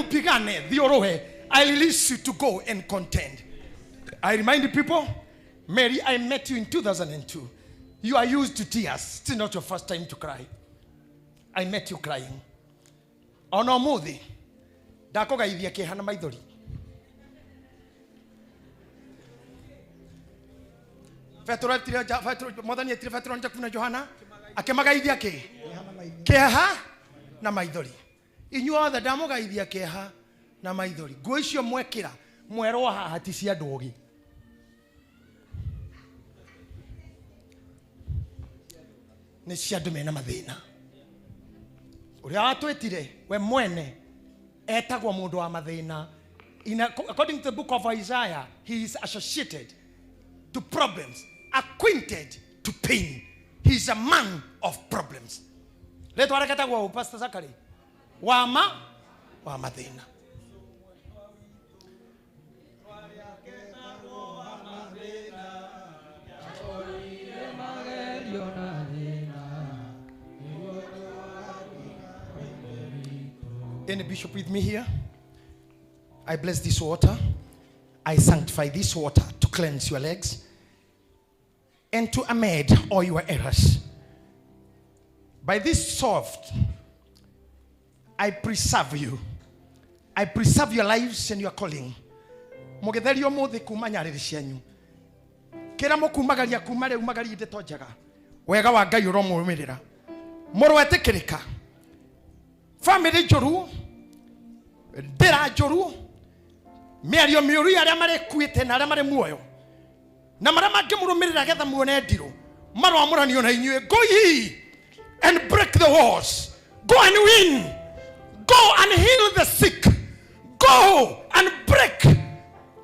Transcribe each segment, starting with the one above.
Upigane thiĩ ũrũe. I release you to go and contend. I remind people, Mary, I met you in 2002. You are used to tears. It's not your first time to cry. I met you crying. Ona ũmũthĩ ndakũgaithia kĩeha na maithori. Petero etire Petero, mwathani etire Petero na Jakubu na Johana akĩmagaithia kĩ kĩeha na maithori. Inyuothe ndamũgaithia kĩeha na maithori. Nguo icio mwekĩra mwerwo haha ti cia andũ ogĩ. Nĩ cia andũ mena mathĩna. Ũrĩa watwĩtire we mwene etagwo mũndũ wa mathĩna. According to the book of Isaiah, he is associated to problems, acquainted to pain. He is a man of problems. Rĩtwa rĩake etagwo ũ, Pastor Zachary? Wama wa mathĩna. Any bishop with me here? I bless this water. I sanctify this water to cleanse your legs and to amend all your errors. By this soft, I preserve you. I preserve your lives and your calling. Mũgĩtherio mũthĩ kuma nyarĩrĩ cianyu. Kĩrĩa mũkumagaria kuma rĩu magarie ndeto njega. Wega wa Ngai ũromũrũmĩrĩra. Mũrwetĩkĩrĩka. Family njũru, ndĩra njũru, mĩario mĩũru ya arĩa marĩkuĩte na arĩa marĩ muoyo na marĩa mangĩmũrũmĩrĩra getha muone ndirũ marwamũranio na inyuĩ. Go ye and break the walls. Go and win. Go and heal the sick. Go and break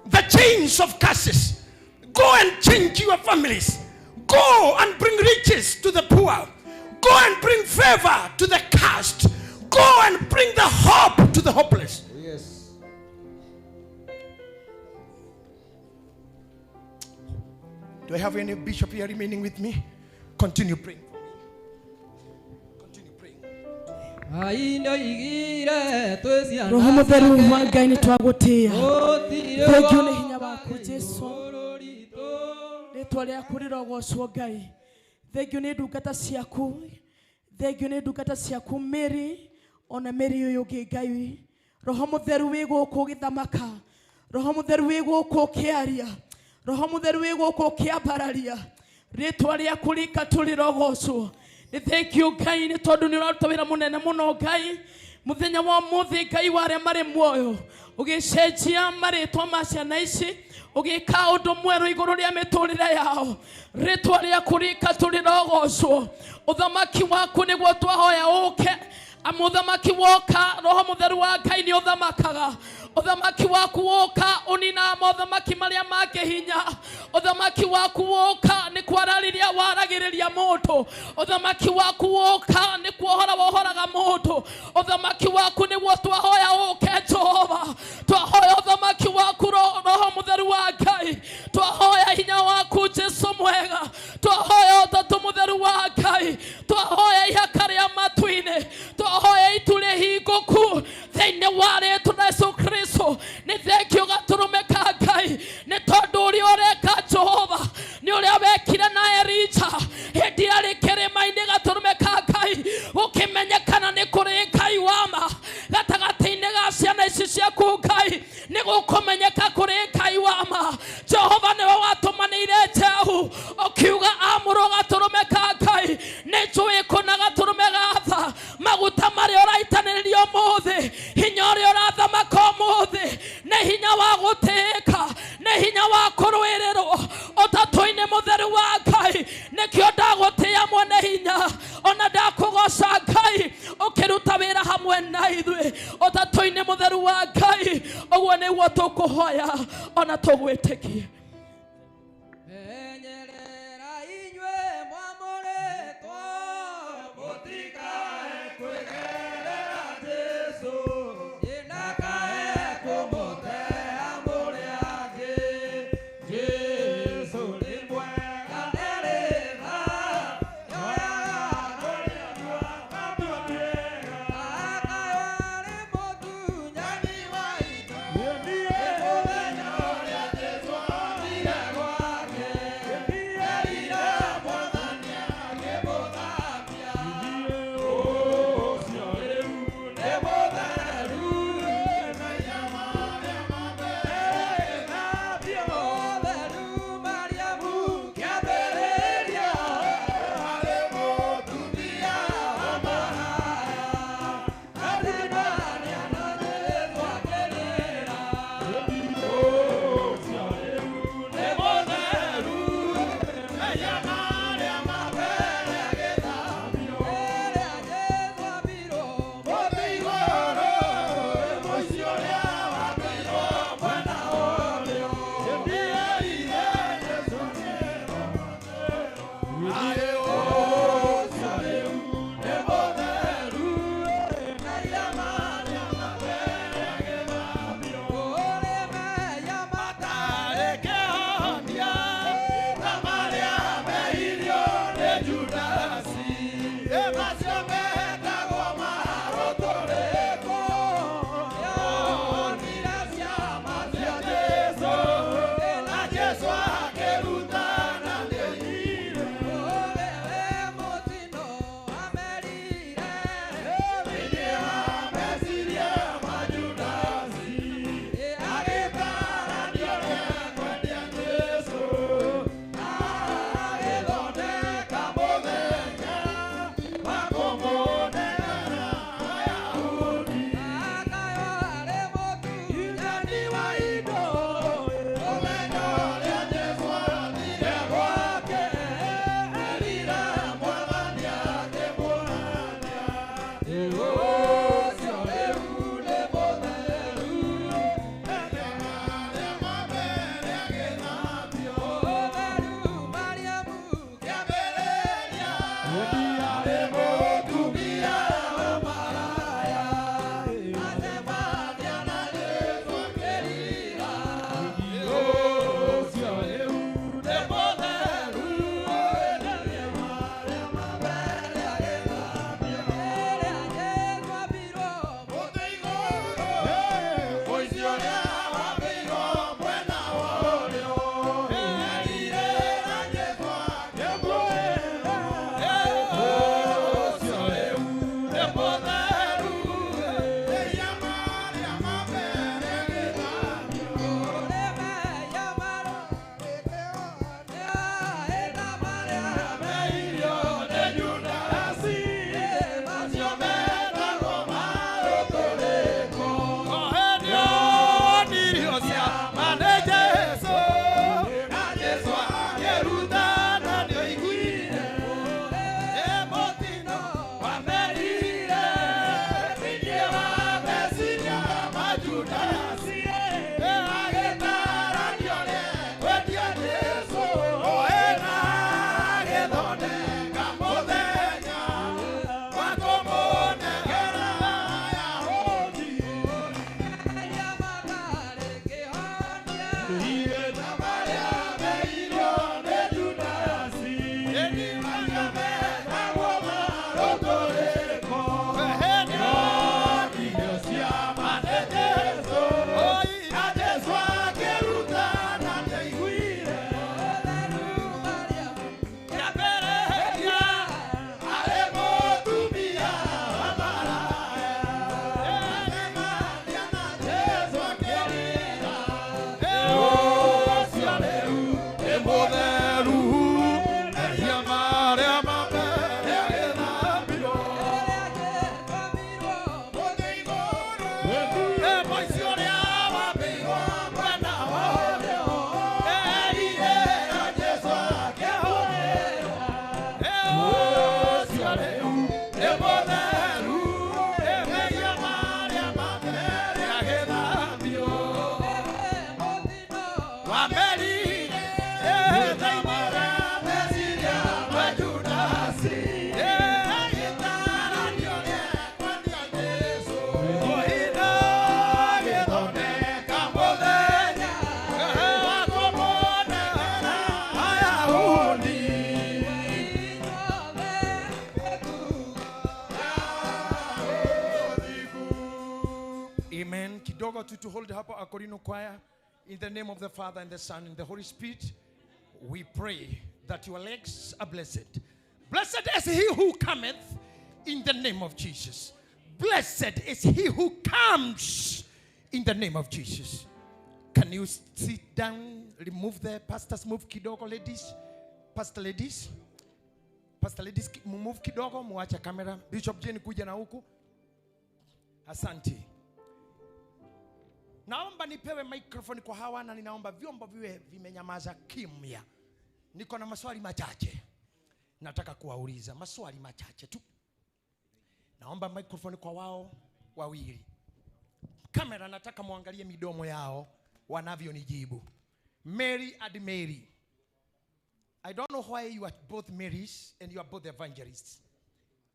the chains of curses. Go and change your families. Go and bring riches to the poor. Go and bring favor to the cast. Go and bring the hope to the hopeless. Yes. Do I have any bishop here remaining with me? Continue praying for me. Continue praying. Roho Mũtheru wa Ngai, nĩ twagũtĩĩa. Thengiũ nĩ hinya waku Jesu, rĩtwa rĩaku rĩrogocwo Ngai. Thengiũ nĩ ndungata ciaku, thengiũ nĩ ndungata ciaku Mary ona Mary ũyũ ũngĩ. Ngai Roho Mũtheru wĩ gũkũ ũgĩthamaka, Roho Mũtheru wĩ gũkũ ũkĩaria, Roho Mũtheru wĩ gũkũ ũkĩambararia rĩtwa rĩaku rĩkatũ rĩrogocwo. Nĩ thengiũ Ngai nĩ tondũ nĩ ũraruta wĩra mũnene mũno Ngai mũthenya wa ũmũthĩ. Ngai wa arĩa marĩ muoyo, ũgĩcenjia marĩtwa ma ciana ici, ũgĩka ũndũ mwerũ igũrũ rĩa mĩtũrĩre yao. Rĩtwa rĩaku rĩkatũ rĩrogocwo. Ũthamaki waku nĩguo twahoya ũke, amu ũthamaki woka Roho Mũtheru wa Ngai nĩ ũthamakaga. Ũthamaki waku woka ũninaga mothamaki marĩa mangĩ hinya. Ũthamaki waku woka nĩ kwararĩria waragĩrĩria mũndũ. Ũthamaki waku woka nĩ kuohora wohoraga mũndũ. Ũthamaki waku nĩguo twahoya ũke Jehova. Twahoya ũthamaki waku Roho Mũtheru wa Ngai. Twahoya hinya waku Jesu mwega. Twahoya Ũtatũ Mũtheru wa Ngai. Twahoya ihaka rĩa matu-inĩ. Twahoya itu rĩhingũku thĩinĩ wa rĩtwa Yesu Kristo. Nĩ thengio Gatũrũme ka Ngai nĩ tondũ ũrĩa ũreka Jehova nĩ ũrĩa wekire na Elija hĩndĩ arĩ kĩrĩma-inĩ. Gatũrũme ka Ngai, gũkĩmenyekana nĩ kũrĩ Ngai wa ma gatagatĩ-inĩ ga ciana ici ciaku. Ngai, nĩ gũkũmenyeka kũrĩ Ngai wa ma. Jehova, nĩwe watũmanĩire Jehu ũkiuga amũrwo. Gatũrũme ka Ngai, nĩ njũĩ kũna Gatũrũme gatha maguta marĩa ũraitanĩrĩria ũmũthĩ, hinya ũrĩa ũrathamaka ũmũthĩ nĩ hinya wa gũtĩĩka, nĩ hinya wa kũrũĩrĩrwo Ũtatũ-inĩ Mũtheru wa Ngai. Nĩkĩo ndagũtĩĩa mwene hinya, ona ndakũgoca Ngai ũkĩruta wĩra hamwe na ithuĩ Ũtatũ-inĩ Mũtheru wa Ngai. Ũguo nĩguo tũkũhoya ona tũgwĩtĩkie. Menyerera inyuĩ mwamũrĩtwo, mũtikae kwĩgerera Jesũ, ndakae kũmũtea mũrĩ angĩ. Jesũ nĩ mwega, nĩ tha, nĩoyaga kũrĩa akatua mĩega. Akayo arĩ mũtunyani. Jane kidogo tu to hold hapo Akorino choir. In the name of the Father and the Son and the Holy Spirit, we pray that your legs are blessed. Blessed is he who cometh in the name of Jesus. Blessed is he who comes in the name of Jesus. Can you sit down? Remove the pastors, move kidogo, ladies. Pastor ladies. Pastor ladies, move kidogo, muache kamera. Bishop Jane kuja na huku. Asante. Naomba nipewe microphone kwa hawa na ninaomba vyombo viwe vimenyamaza kimya. Niko na maswali machache. Nataka kuwauliza maswali machache tu. Naomba microphone kwa wao wawili. Kamera nataka muangalie midomo yao wanavyonijibu. Mary and Mary. I don't know why you are both Marys and you are both evangelists.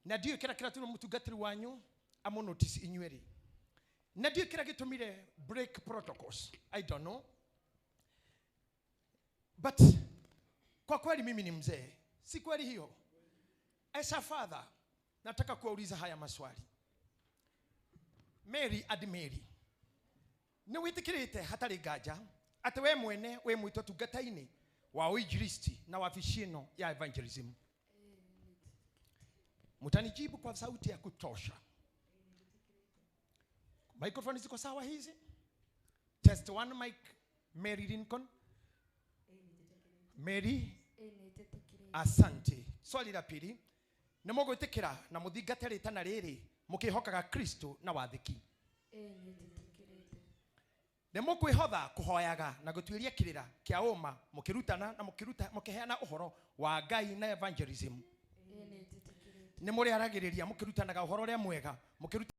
Na ndiũĩ kĩrĩa kĩratũmire mũtungatĩri wanyu amũnotice inyuerĩ. Na ndiũĩ kĩrĩa gĩtũmire break protocols. I don't know. But kwa kweli mimi ni mzee. Si kweli hiyo? As a father, nataka kuwauliza haya maswali. Mary and Mary. Nĩ wĩtĩkĩrĩte hatarĩ nganja atĩ we mwene wĩ mwĩtwo tungata-inĩ wa uinjilisti na wabici ĩno ya evangelism. Mtanijibu kwa sauti ya kutosha. Microphone ziko sawa hizi? Test one mic, Mary Lincoln. Mary, asante. Swali la pili, nĩ mũgwĩtĩkĩra na mũthingate rĩtana rĩrĩ mũkĩhokaga Kristo na wathĩki? Nĩ mũkwĩhotha kũhoyaga na gũtuĩria kĩrĩra kĩa ũma mũkĩrutana na mũkĩruta mũkĩheana ũhoro wa Ngai na evangelism? Nĩ mũrĩaragĩrĩria mũkĩrutanaga ũhoro ũrĩa mwega mũkĩruta